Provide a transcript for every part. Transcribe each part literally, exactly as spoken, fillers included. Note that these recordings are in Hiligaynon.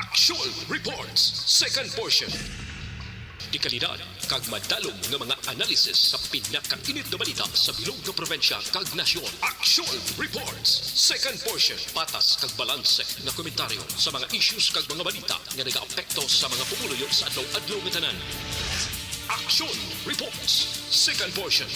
Action Reports, second portion. Dekalidad kag madalom nga mga analysis sa pinakainit nga balita sa bilog nga probinsya kag nasyon. Action Reports, second portion. Patas kag balanse nga komentaryo sa mga issues kag mga balita nga nagaapekto sa mga pumuluyo sa adlaw-adlaw nga tanan. Action Reports, second portion.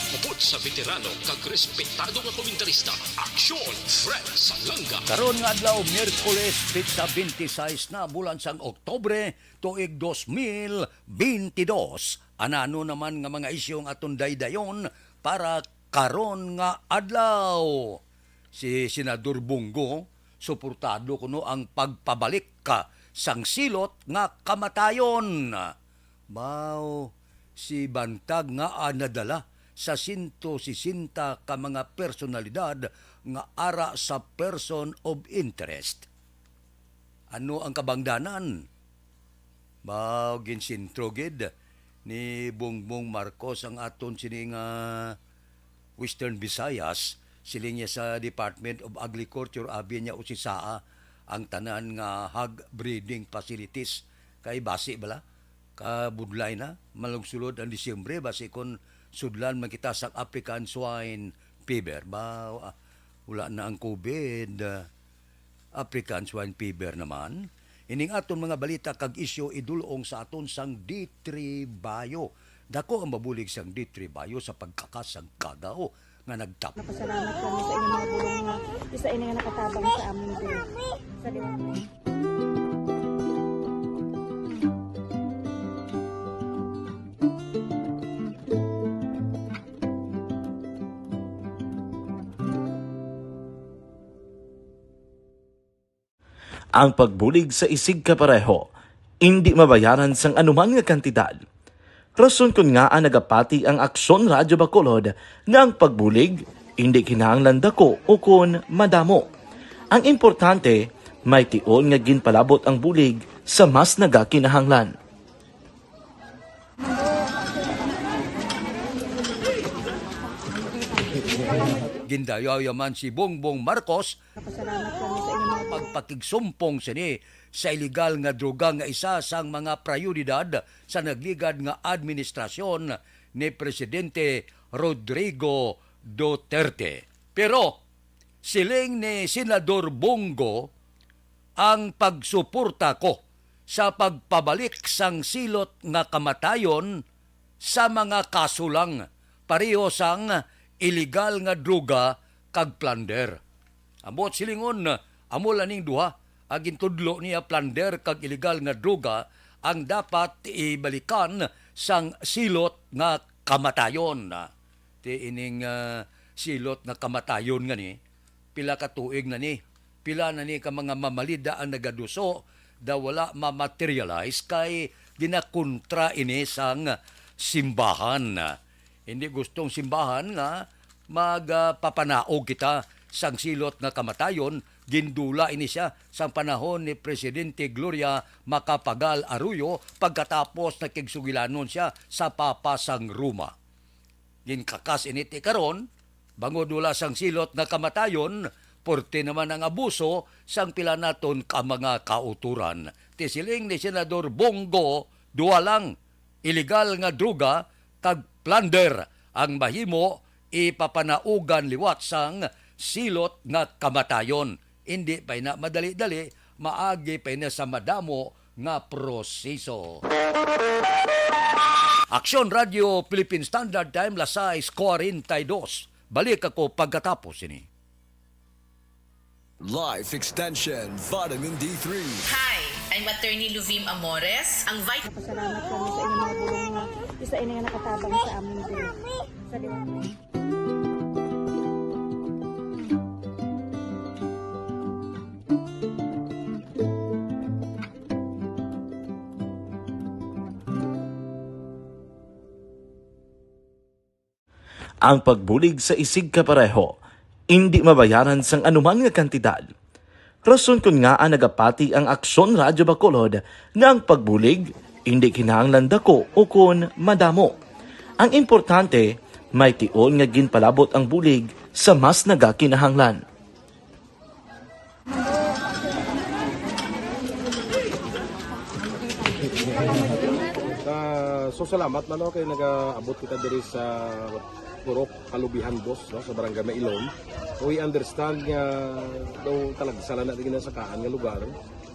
Upod sa veterano kag respetado nga komentarista, Action Fred Salanga. Karon nga adlaw, Miyerkules, petsa twenty-six na bulan sang Oktubre, tuig dos mil bentidós. Anano naman nga mga isyu ang aton daydayon para karon nga adlaw? Si Senador Bong Go, suportado kuno ang pagpabalik ka sang silot nga kamatayon. Baw, si bantag nga, ah, nadala sa sento sesenta ka mga personalidad nga ara sa person of interest. Ano ang kabangdanan? Baw, ginsentro gid ni Bongbong Marcos ang aton sini nga Western Visayas, siling niya sa Department of Agriculture, abi niya usisaa ang tanan nga hog breeding facilities. Kay basi bala, kabudlay na, malugsulod ang Disyembre, basi kon sudlan man kita sang African Swine Fever. Ba, ah, wala na ang COVID, ah, African Swine Fever naman. Ining aton mga balita kag isyu idulong sa aton sang D three Bio. Dako ang mabulig sang D three Bio sa pagkakas sang kagaw nga nagtap. Napasalamat kami sa inyong mga bulong nga isa ini nga nakatabang sa amon din. Sa liwanag. Ang pagbulig sa isigkapareho indi mabayaran sang anuman nga kantidad. Rason kon ngaa nagapati ang Aksyon Radyo Bacolod nga ang pagbulig indi kinahanglan dako ukon madamo. Ang importante, may tion nga ginpalabot ang bulig sa mas nagakinahanglan. Gindayaw man si Bongbong Marcos Napasalamat kami sa inyong mga pagpakigsumpong sini sa iligal nga droga nga isa sang mga prioridad sa nagligad nga administrasyon ni Presidente Rodrigo Duterte. Pero, siling ni Senador Bong Go, ang pagsuporta ko sa pagpabalik sang silot nga kamatayon sa mga kaso lang, pareho sang iligal nga droga kag plunder. Ang buot silingon, amo lang ning duha, ang gintudlo niya, plunder kag iligal nga droga, ang dapat ibalikan sang silot nga kamatayon. Ti ining, ah, silot nga kamatayon nga ni, pila ka tuig na ni, pila na ni ka mga mamalida ang nagaduso, daw wala ma-materialize kay ginakontra ini sang simbahan. Hindi gustong simbahan nga magpapanaog kita sang silot nga kamatayon. Gindula ini siya sang panahon ni Presidente Gloria Macapagal Arroyo pagkatapos nakigsugilanon siya sa Papa sang Roma. Ginkakas ini ti karon, bangod wala sang silot nga kamatayon, porte naman ang abuso sang pila naton ka mga kautoran. Ti siling ni Senador Bong Go, duha lang, iligal nga droga kag plunder ang mahimo ipapanaugan liwat sang silot nga kamatayon. Indi pa ina madali-dali, maagi pa ina sa madamo nga proseso. Aksyon Radyo Philippine Standard Time, las sais cuarenta y dos. Balik ako pagkatapos ini. Life Extension Vitamin D three. Hi, I'm Attorney Luvim Amores, ang Vit- Napasalamat kami sa inyong mga bulong nga isa ini nga nakatabang sa amon din. Sa liwanag. Ang pagbulig sa isigkapareho indi mabayaran sang anuman nga kantidad. Rason kon ngaa nagapati ang Aksyon Radyo Bacolod nga ang pagbulig indi kinahanglan dako ukon madamo. Ang importante, may tion nga ginpalabot ang bulig sa mas nagakinahanglan. Ah, so salamat man, no, kay nagaabot kita diri sa Purok Kalubihan Dos, no, sa Barangay Mailom. We understand nga daw talagsa lang na din sa kaan nga lugar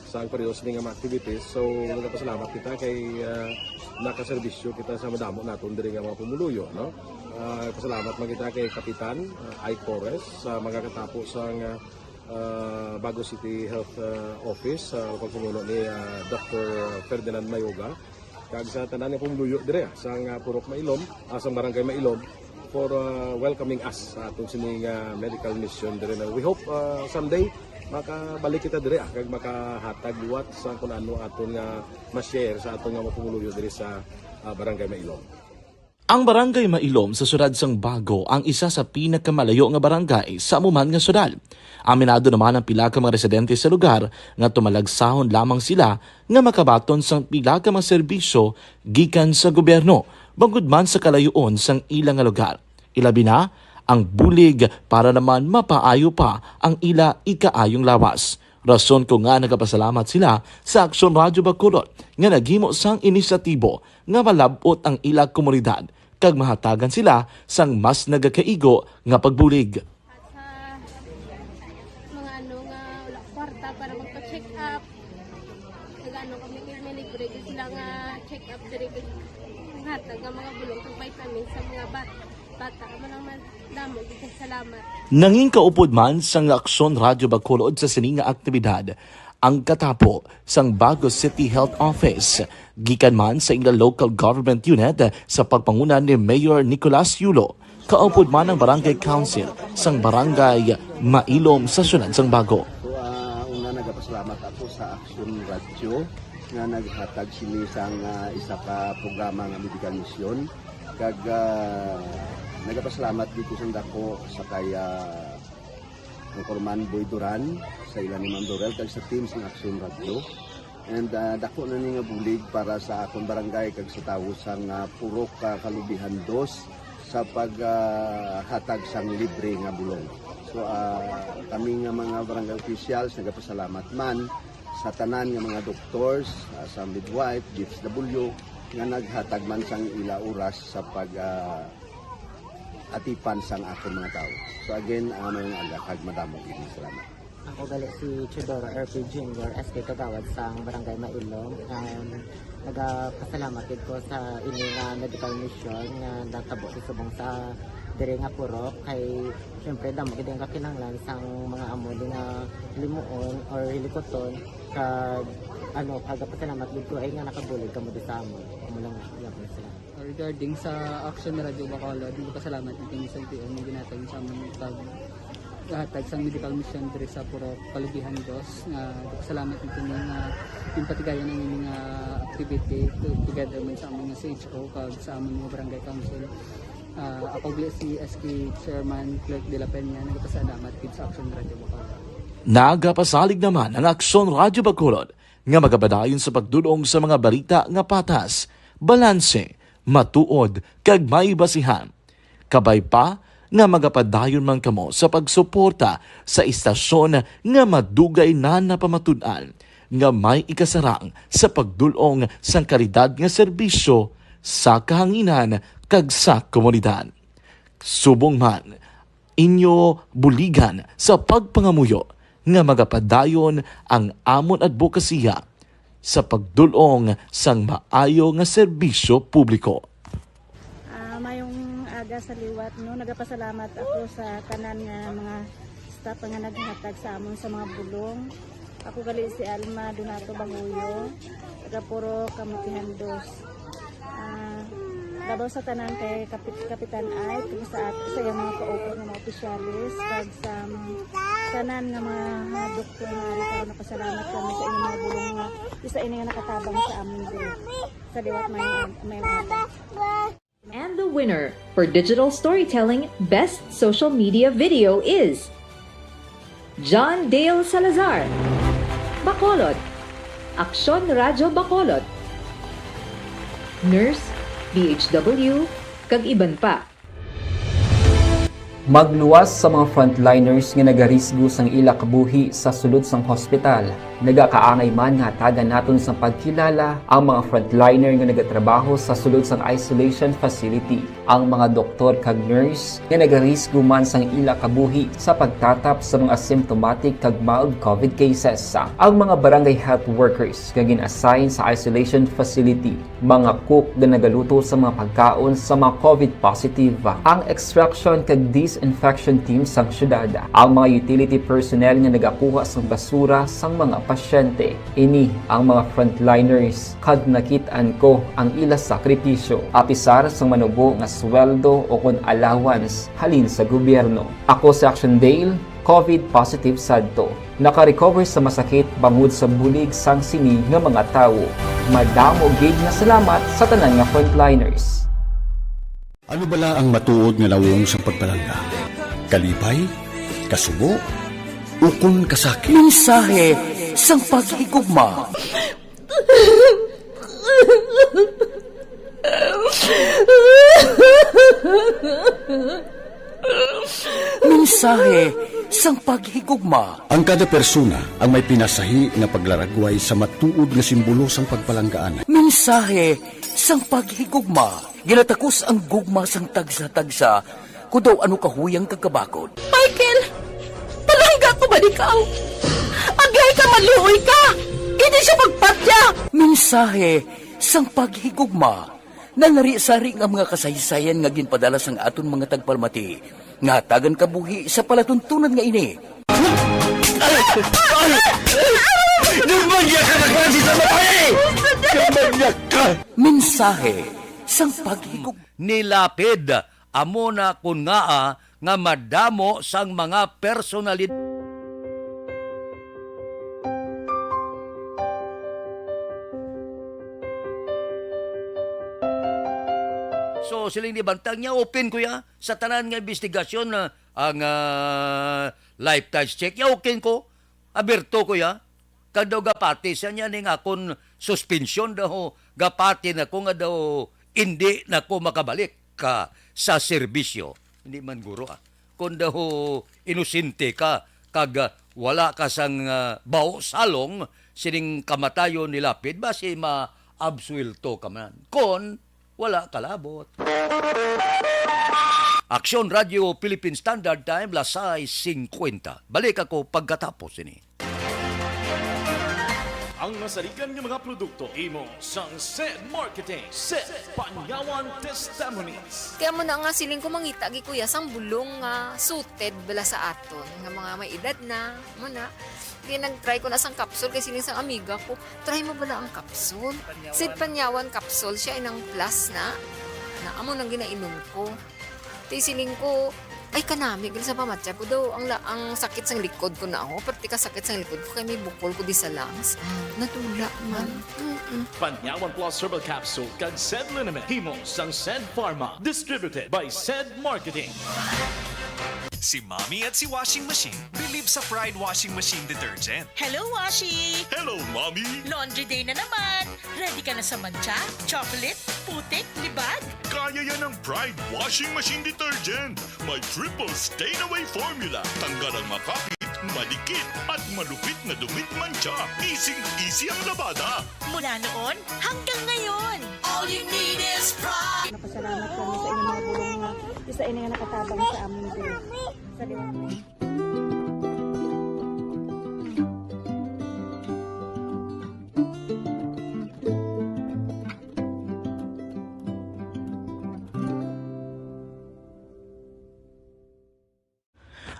sa ang periodo sini nga mga activities. So nagapasalamat kita kay ah, nakaserbisyo kita sa madamo naton diri nga mga pumuluyo, no. Ah, pasalamat man kita kay Kapitan ah, Ike Torres sa magakatapo sa nga ah, Bago City Health ah, Office sa pagpamuno ni ah, Doctor Ferdinand Mayoga, kag sa tanan nga pumuluyo dire ah, sa nga Purok Mailom, ah, sa Barangay Mailom, for ah, welcoming us sa atong sining ah, medical mission dire na. We hope ah, someday makabalik kita dire ah, kag makahatag liwat sa kung ano aton nga ma-share sa aton nga mga pumuluyo dire sa ah, Barangay Mailom. Ang Barangay Mailom sa siyudad sang Bago ang isa sa pinakamalayo nga barangay sa amo man nga siyudad. Aminado naman ang pila ka mga residente sa lugar nga tumalagsahon lamang sila nga makabaton sang pila ka mga serbisyo gikan sa gobyerno, bangod man sa kalayoon sang ila nga lugar. Ilabi na ang bulig para naman mapaayo pa ang ila ikaayong lawas. Rason ko nga nagapasalamat sila sa Aksyon Radyo Bacolod nga naghimo sang inisyatibo nga malab-ot ang ila komunidad kag mahatagan sila sang mas nagakaigo nga pagbulig. At sa mga ano nga wala kwarta para magpa-check up, nag-ano kami, may libre gyud sila nga check up diri, hatag nga mga bulong kag vitamins sa mga ba-, bata. Amo lang man, damo gyud kay salamat. Nangin kaupod man sang Aksyon Radyo Bacolod sa sini nga aktibidad ang katapo sang Bago City Health Office, gikan man sa ila local government unit sa pagpanguna ni Mayor Nicolas Yulo, kaupod man ang Barangay Council sang Barangay Mailom sa siyudad sang Bago. So, ah, una, nagapasalamat ako sa Aksyon Radyo nga naghatag sini sang ah, isa ka programa nga medical mission. Kag ah, nagapasalamat dito sa dako sa kay ah, Anchorman Boy Duran, sa ila ni Ma'am Dorel, kag sa team sang Aksyon Radyo. And ah, dako na ni nga bulig para sa akon barangay kag sa tawo sang ah, Purok ah, Kalubihan Dos sa pag ah, hatag sang libre nga bulong. So ah, kami nga mga barangay officials nagapasalamat man sa tanan nga mga doctors, ah, sa midwife, D S W nga naghatag man sang ila oras sa pag ah, atipan sang akon mga tawo. So again, ah, mayong aga kag madamo gid nga salamat. Ako gali si Teodoro R P Junior, S K Kagawad sang Barangay Mailom. Um, nagapasalamat gid ko sa ini nga medical mission nga natabo sa subong sa diri nga purok. Kay syempre, damo gid ang kakinahanglan sang mga amo di nga limuon or hilikuton. Kag ano, nagapasalamat gid ko ay nga nakabulig kamo di sa amon. Amo lang gyapon sila. Regarding sa Action Radio Bacolod, nagpasalamat natin sa L T O nga ginatag sa amon pag hatag sang medical mission diri sa Purok Kalubihan Dos. Nga nagpasalamat natin nga yung patigayon ang ining nga activity to-, together man sa amon nga C H O kag sa amon nga barangay council. Ah, ako gali si S K Chairman Clerk de la Peña, nagpasalamat gid sa Action Radio Bacolod. Nagapasalig naman ang Aksyon Radyo Bacolod nga magapadayon sa pagdulong sa mga balita nga patas, balanse, matuod, kag may basihan. Kabay pa nga magapadayon man kamo sa pagsuporta sa istasyon nga madugay na napamatud-an nga may ikasarang sa pagdul-ong sang kalidad nga serbisyo sa kahanginan kag sa komunidad. Subong man, inyo buligan sa pagpangamuyo nga magapadayon ang amon adbokasiya sa pagdul-ong sang maayo nga serbisyo publiko. Ah, mayong aga sa liwat, no? Nagapasalamat ako sa tanan nga mga staff nga naghatag sa amon sa mga bulong. Ako gali si Alma Donato Bahuyo, taga Purok Kamutihan Dos. Ah, labaw sa tanan kay Kapit-, Kapitan Ike, kag sa at-, sa iyang mga kaupod nga mga opisyales, kag sa, um, tanan nga mga, mga doktor nga ari karon, nagapasalamat kami sa inyong mga bulong nga isa ini nga nakatabang sa amon diri. Sa liwat may, may mga And the winner for digital storytelling best social media video is John Dale Salazar, Bacolod, Aksyon Radyo Bacolod, Nurse, D H W, kag iban pa. Magluwas sa mga frontliners nga nagarisgo sang ila kabuhi sa sulod sang hospital. Nagakaangay man nga hatagan naton sang pagkilala ang mga frontliner nga nagatrabaho sa sulod sang isolation facility, ang mga doktor kag nurse nga nagarisgo man sang ila kabuhi sa pagtatap sa mga symptomatic kag mild covid cases, ang mga barangay health workers nga gin-assign sa isolation facility, mga cook nga nagaluto sa mga pagkaon sa mga covid positive, ang extraction kag disinfection team sang syudad, ang mga utility personnel nga nagakuha sang basura sang mga pasyente. Ini ang mga frontliners, kag nakit-an ko ang ila sakripisyo, apisar sang manubo nga sweldo o kon allowance halin sa gobyerno. Ako si Action Dale, covid positive sadto. Naka-recover sa masakit bangod sa bulig sang sini nga mga tawo. Madamo gid nga salamat sa tanan nga frontliners. Ano bala ang matuod nga nawong sang pagpalangga? Kalipay? Kasubo? Ukon kasakit? Mensahe sang paghigugma. Mensahe sang paghigugma. Ang kada persona ang may pinasahi nga paglaragway sa matuod nga simbolo sang pagpalanggaan. Mensahe sang paghigugma. Ginatakos ang gugma sang tagsa-tagsa, kon daw ano kahuyang kag kabakod. Michael, palangga ko ba ikaw? Agay ka, maluoy ka! Hindi siya magpatya! Mensahe sang paghigugma. Nalari-sari nga mga kasaysayan nga ginpadala sang aton mga tagpalamati nga hatagan kabuhi sa palatuntunan nga ini. Ay! Ay! Ay! Nagmanyag ka na klase sa babae! Nagmanyag ka! Mensahe sang paghigugma. Ni Lapid, amo na kon ngaa nga madamo sang mga personalidad. So, siling ni Bantang niya, open ko ya sa tanan nga investigasyon na ang, ah, life ties check. Ya, open ko, aberto ko ya. Kag daw gapati siya niya ning akon suspensyon daw, gapati na ko nga daw indi na ko makabalik ka sa serbisyo. Hindi man guro, ah. Kung daw inosente ka, kag, ah, wala ka sang, ah, bao salong sining kamatayon ni Lapid, basi maabsuwelto ka man. Kon wala kalabot. Aksyon Radyo Philippine Standard Time, las sais singkwenta. Balik ako pagkatapos ini. Ang masaligan nga mga produkto, imo sang Sed Marketing, Sed Panyawan Testimonies. Kaya mo na nga siling ko mangita gi kuya sang bulong nga suited bala sa aton, nga mga may edad na, mo na. Kaya nag-try ko na sang capsule kay siling sang amiga ko, "Try mo bala ang capsule." Panyawan. Sed Panyawan capsule, siya inang plus na. Na amo nang ginainom ko. Ti siling ko, "Ay, kanami gali sa pamatya ko daw ang la-, ang sakit sang likod ko na ako, pati ka sakit sang likod ko kay may bukol ko di sa lungs." Mm. Natula man. Mm-mm. Panyawan Plus Herbal Capsule kag Sed Liniment, himo sang Sed Pharma, distributed by Sed Marketing. Si Mommy at si Washing Machine believe sa Pride Washing Machine Detergent. Hello, Washi! Hello, Mommy! Laundry day na naman! Ready ka na sa mantsa, chocolate, putik, libag? Kaya yan ng Pride Washing Machine Detergent. May triple stain away formula. Tanggal ang makapit, madikit, at malupit na dumit mantsa. Easing-easy ang labada. Mula noon hanggang ngayon. All you need is Pride. Napasalamat kami sa inyong mga bulong nga isa ini nga nakatabang sa amin din. Sa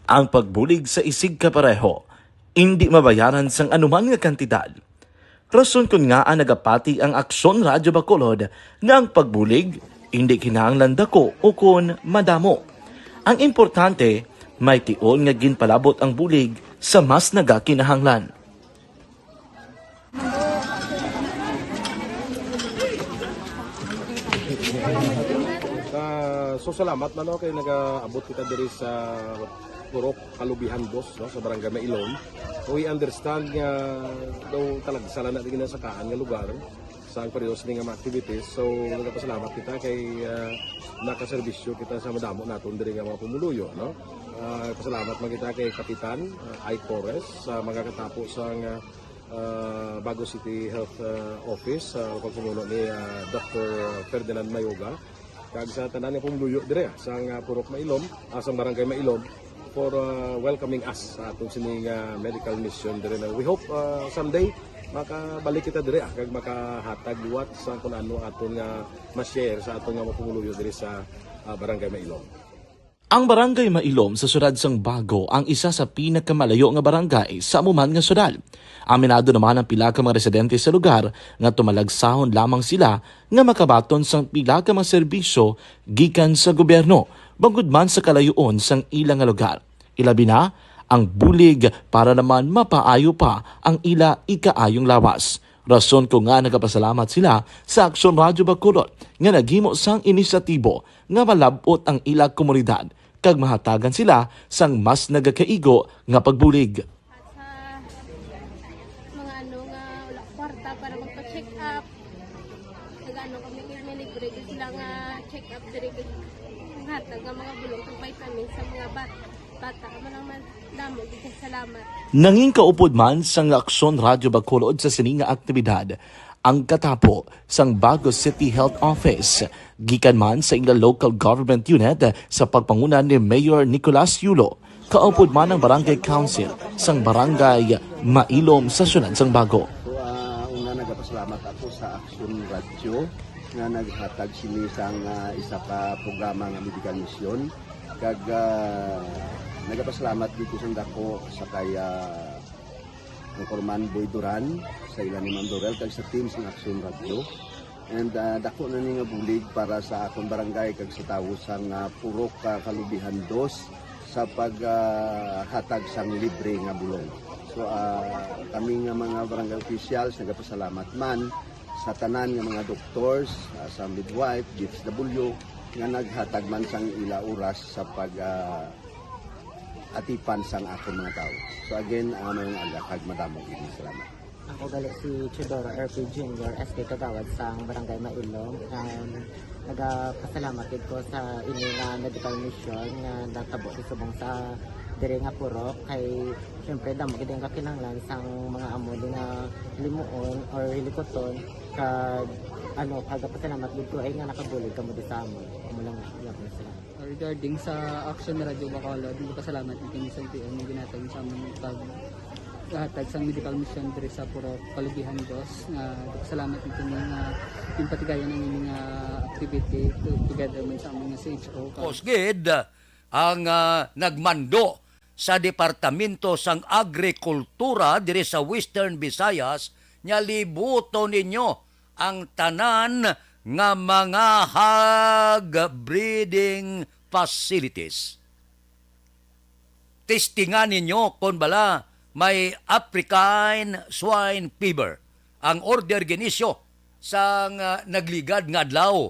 Ang pagbulig sa isigkapareho indi mabayaran sang anuman nga kantidad. Rason kon ngaa nagapati ang Aksyon Radyo Bacolod nga ang pagbulig indi kinahanglan dako ukon madamo. Ang importante, may tion nga ginpalabot ang bulig sa mas nagakinahanglan. Ah, so salamat man, no, kay nagaabot kita diri sa Purok Kalubihan Dos, no, sa Barangay Mailon. We understand nga daw talagsa lang na di ginasakaan nga lugar sa ang periodo sini nga mga activities. So, nagapasalamat kita kay, ah, nakaserbisyo kita sa madamo naton diri nga mga pumuluyo, no? Ah, pasalamat man kita kay Kapitan, ah, Ike Torres sa mga katapo sa nga ah, Bago City Health, ah, Office, ah, pagpamuno ni, ah, Doktor Ferdinand Mayoga, kag sa tanan nga pumuluyo dire, ah, sang, ah, Purok Mailom, ah, sang Barangay Mailom, for, ah, welcoming us sa aton sining, ah, medical mission dire na. We hope, ah, someday makabalik kita dire, ah, kag makahatag liwat sa kung ano aton nga ma-share sa aton nga mga pumuluyo dire sa, ah, Barangay Mailom. Ang Barangay Mailom sa siyudad sang Bago ang isa sa pinakamalayo nga barangay sa amo man nga siyudad. Aminado naman ang pila ka mga residente sa lugar nga tumalagsahon lamang sila nga makabaton sang pila ka mga serbisyo gikan sa gobyerno, bangod man sa kalayoon sang ila nga lugar. Ilabi na ang bulig para naman mapaayo pa ang ila ikaayong lawas. Rason ko nga nagapasalamat sila sa Aksyon Radyo Bacolod nga naghimo sang inisyatibo nga malab-ot ang ila komunidad kag mahatagan sila sang mas nagakaigo nga pagbulig. At sa mga ano nga wala kwarta para magpa-check up, nag-ano kami, kay may libre gyud sila nga check up diri, kay hatag nga mga bulong kag vitamin sa mga bat-, bata. Amo lang man, damo gyud kay salamat. Nangin kaupod man sang Aksyon Radyo Bacolod sa sini nga aktibidad ang katapo sang Bago City Health Office, gikan man sa ila local government unit sa pagpanguna ni Mayor Nicolas Yulo, kaupod man ang Barangay Council sang Barangay Mailom sa siyudad sang Bago. So, ah, una, nagapasalamat ako sa Action Radio nga naghatag sini sang, ah, isa ka programa nga medical mission. Kag, ah, nagapasalamat dito sa dako sa kay, ah, Anchorman Boy Duran, sa ila ni Ma'am Dorel, kag sa team sang Action Radio. And, ah, dako na ni nga bulig para sa akon barangay kag sa tawo sang, ah, Purok, ah, Kalubihan Dos sa pag, ah, hatag sang libre nga bulong. So, ah, kami nga mga barangay officials nagapasalamat man sa tanan nga mga doctors, ah, sa midwife, D F W, nga naghatag man sang ila oras sa pag, ah, atipan sang akon mga tawo. So again, ah, maayong aga kag madamo gid nga salamat. Ako gali si Teodoro R P Junior, S K Kagawad sang Barangay Mailom. Um, nagapasalamat gid ko sa ini nga medical mission nga natabo sa subong sa diri nga purok, kay siyempre damo gid ang kakinahanglan sang mga amo di nga limuon or hilikuton, kag ano, nagapasalamat gid ko ay nga nakabulig kamo di sa amon. Amo lang, gihapon, salamat. Regarding sa Action Radio Bacolod, nagpasalamat ni kini sa L T O nga ginhatag sa amon pag hatag sang medical mission diri sa Purok Kalubihan Dos, nga nagpasalamat ni kini nga ginpatigayon ang ini nga activity to-, together man sa amon nga C H O. Tapos gid ang, ah, nagmando sa Departamento sang Agrikultura diri sa Western Visayas, nga libuton ninyo ang tanan nga mga hog breeding facilities. Testingan ninyo kon bala may African Swine Fever. Ang order ginisyo sang, ah, nagligad nga adlaw.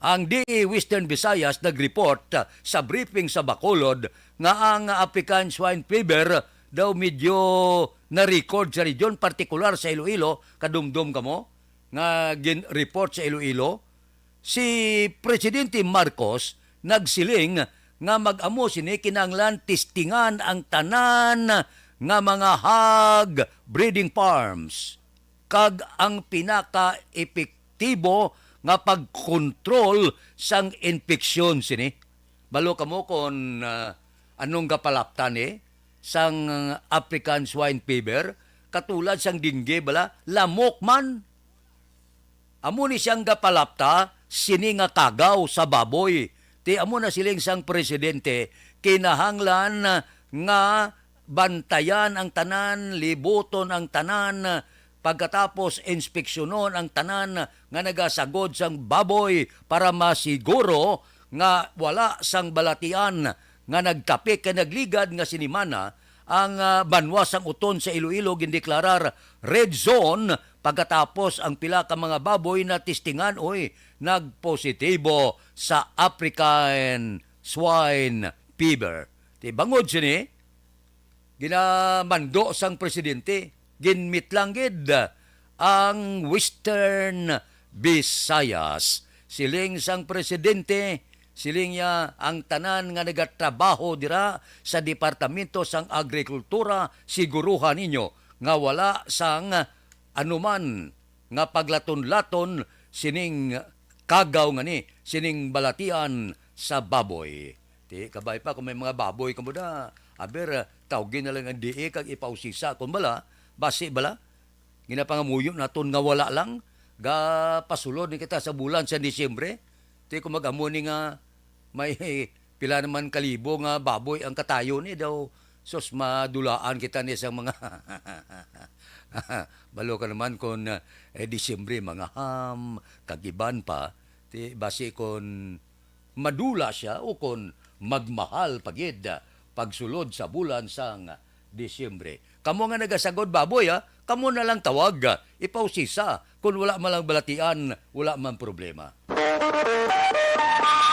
Ang D A Western Visayas nag-report, ah, sa briefing sa Bacolod nga ang African Swine Fever daw medyo na-record sa rehiyon, partikular sa Iloilo. Kadumdom kamo nga gin-report sa Iloilo? Si Presidente Marcos nagsiling nga mag-amo sini, kinahanglan testingan ang tanan nga mga hog breeding farms kag ang pinaka-epektibo nga pagkontrol sang infeksyon sini. Balo kamo kon, ah, anong gapalapta ni sang African Swine Fever, katulad sang dengue bala, lamok man. Amo ni siyang gapalapta sini nga kagaw sa baboy. Ti amo na siling sang presidente, kinahanglan nga bantayan ang tanan, libuton ang tanan, pagkatapos inspeksyonon ang tanan nga nagasagod sang baboy para masiguro nga wala sang balatian nga nagtapik kay nagligad nga sinimana ang, ah, banwa sang Oton sa Iloilo gindeklarar red zone pagkatapos ang pila ka mga baboy na testingan, oy, nagpositibo sa African Swine Fever. Ti bangod sini, ginamando sang presidente, ginmitlang gid ang Western Visayas. Siling sang presidente, siling niya, ang tanan nga nagatrabaho dira sa Departamento sang Agrikultura, siguruhan ninyo nga wala sang anuman nga paglaton-laton sining kagaw nga ni, sining balatian sa baboy. Ti, kabay pa kung may mga baboy kamo da, aber, tawgi na lang ang D A kag ipausisa kon bala, basi bala, ginapangamuyo naton nga wala lang, gapasulod ni kita sa bulan sa Disyembre. Ti, kung mag-amo ni nga may pila naman kalibo nga baboy ang katayo ni daw, sus, madulaan kita ni sang mga balo ka naman kon, eh, Disyembre, mga ham, kag iban pa, ti, basi kon madula sia o kon magmahal pa gid, ah, pagsulod sa bulan sang Disyembre. Kamo nga nagasagod baboy, ah, kamo na lang tawag, ah, ipausisa. Kon wala man lang balatian, wala man problema.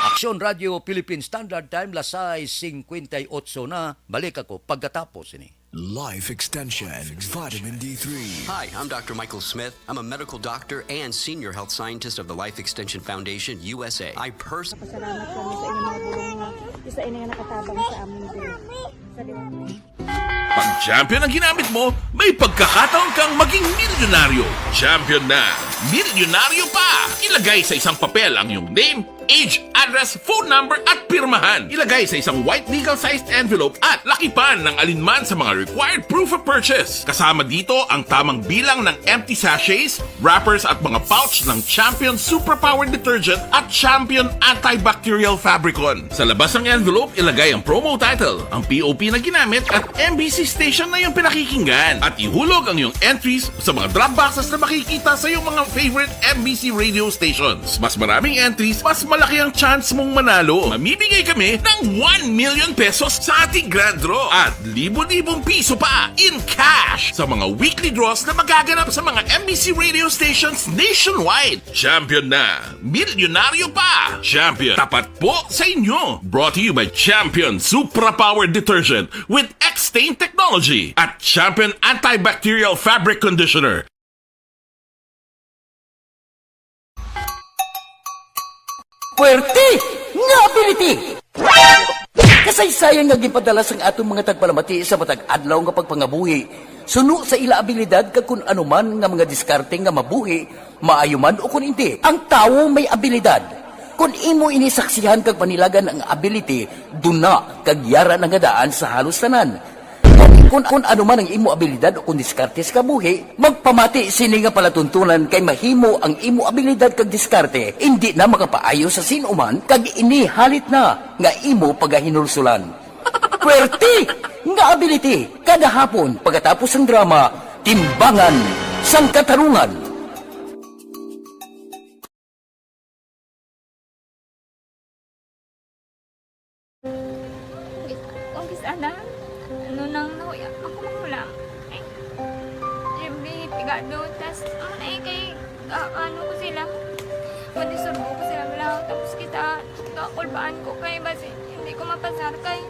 Aksyon Radio Philippine Standard Time, las sais singkwenta y otso na. Balik ako pagkatapos ini. Life Extension, Vitamin D three. Hi, I'm Doctor Michael Smith. I'm a medical doctor and senior health scientist of the Life Extension Foundation, U S A. I personally Pasalamat kami sa inyong mga bulong nga isa ini nga nakatabang sa amon din. Sa liwanag. Pag champion ang ginamit mo, may pagkakataon kang maging milyonaryo. Champion na, milyonaryo pa! Ilagay sa isang papel ang iyong name, age, address, phone number, at pirmahan. Ilagay sa isang white legal-sized envelope at lakipan ng alinman sa mga required proof of purchase. Kasama dito ang tamang bilang ng empty sachets, wrappers, at mga pouch ng Champion Superpower Detergent at Champion Antibacterial Fabricon. Sa labas ng envelope, ilagay ang promo title, ang P O P na ginamit, at M B C station na iyong pinakikinggan. At ihulog ang iyong entries sa mga drop boxes na makikita sa iyong mga favorite M B C radio stations. Mas maraming entries, mas malaki ang chance mong manalo. Mamimigay kami ng one million pesos sa ating grand draw at libo-libong piso pa in cash sa mga weekly draws na magaganap sa mga M B C radio stations nationwide. Champion na! Milyonaryo pa! Champion, tapat po sa inyo! Brought to you by Champion Supra Power Detergent with X-Stain Technology at Champion Antibacterial Fabric Conditioner. Puwerte nga ability! Kasaysayan nga ginpadala sang aton mga tagpalamati sa matag adlaw nga pagpangabuhi suno sa ila abilidad kag kun ano man nga mga diskarte nga mabuhi, maayo man o kun indi. Ang tawo may abilidad. Kun imo ini saksihan kag panilagan ang ability, duna kag yara na nga daan sa halos tanan. Kun, kun ano man ang imo abilidad o kun diskarte sa kabuhi, magpamati sini nga palatuntunan kay mahimo ang imo abilidad kag diskarte indi na makapaayo sa sin-o man kag ini halit na nga imo pagahinulsolan. Puwerte nga ability! Kada hapon, pagkatapos sang drama, Timbangan sang Katarungan. Kung kis-, kung kis-, ana, ano nang nahuya, ako magulang. Ay, every pigado, tas, ano na eh, kay, ah, ano ko sila, madisurbo ko sila, wala, tapos kita, kakulbaan ko kay, basi, hindi ko mapasar kay.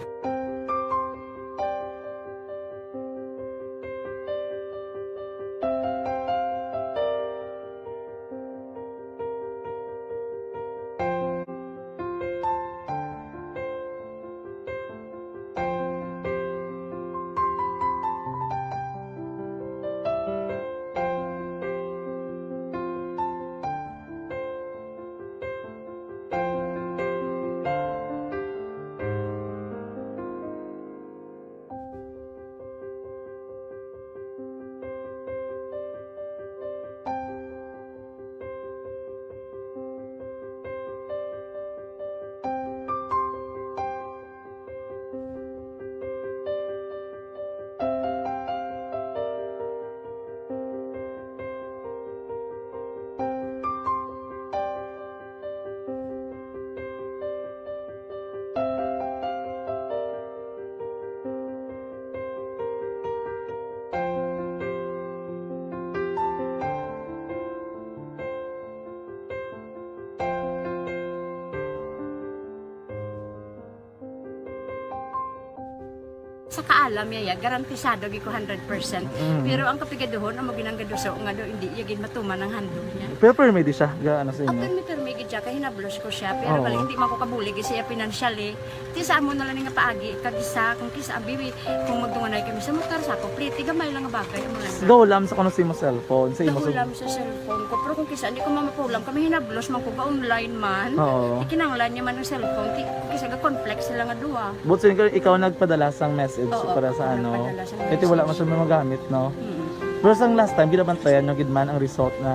Sa kaalam niya, ya, garantisado gid ko hundred percent. Mm. Pero ang kapigaduhon, amo ginanggaduso nga do, hindi iya gid matuman ang handog niya. Pero permi di siya, ga ano sa Ang inyo? permi-permi gid siya, kay hinablos ko siya. Pero Oo. bali, hindi man ko kabulig siya financially. Ti sa amo na lang nga paagi, kag isa, kung kisa, bibi, kung magdunganay kami sa motor, sa complete, gamay lang nga bagay, amo lang. Gaw lang sa kuno sa imo cellphone, sa imo Nahulam sa cellphone ko, pero kung kisa, hindi ko mamapulam kami, hinablos man ko ga online man. Oo. Ikinanglan niya man ang cellphone, ti, kung kisa, ga-conflict sila nga duha. But so, ikaw nagpadala sang message Oo, para sa ako ano? nagpadala sang Kaya wala man message. Siya magamit, no? Mm. Pero sang last time, ginabantayan nyo gid man ang result na.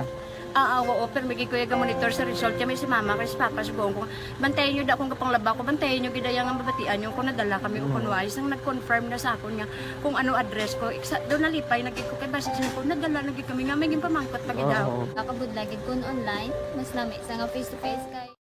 Ah, ah, oo, pero may gid ko iya ga-monitor sa result. Kaya may si mama, kay si papa, subuon ko. Bantayan nyo da kung kapanglaba ko, bantayan nyo gid ang mabatian nyo kung nadala kami o kung wala. Sang nag-confirm na sa akon nga kung ano address ko. Iksa, doon nalipay na gid ko kay basi sa ko, nadala na gid kami nga may ginpamangkot pa gid Oo. ako. Nakabudlay gid kun online, mas lami sa nga face to face kay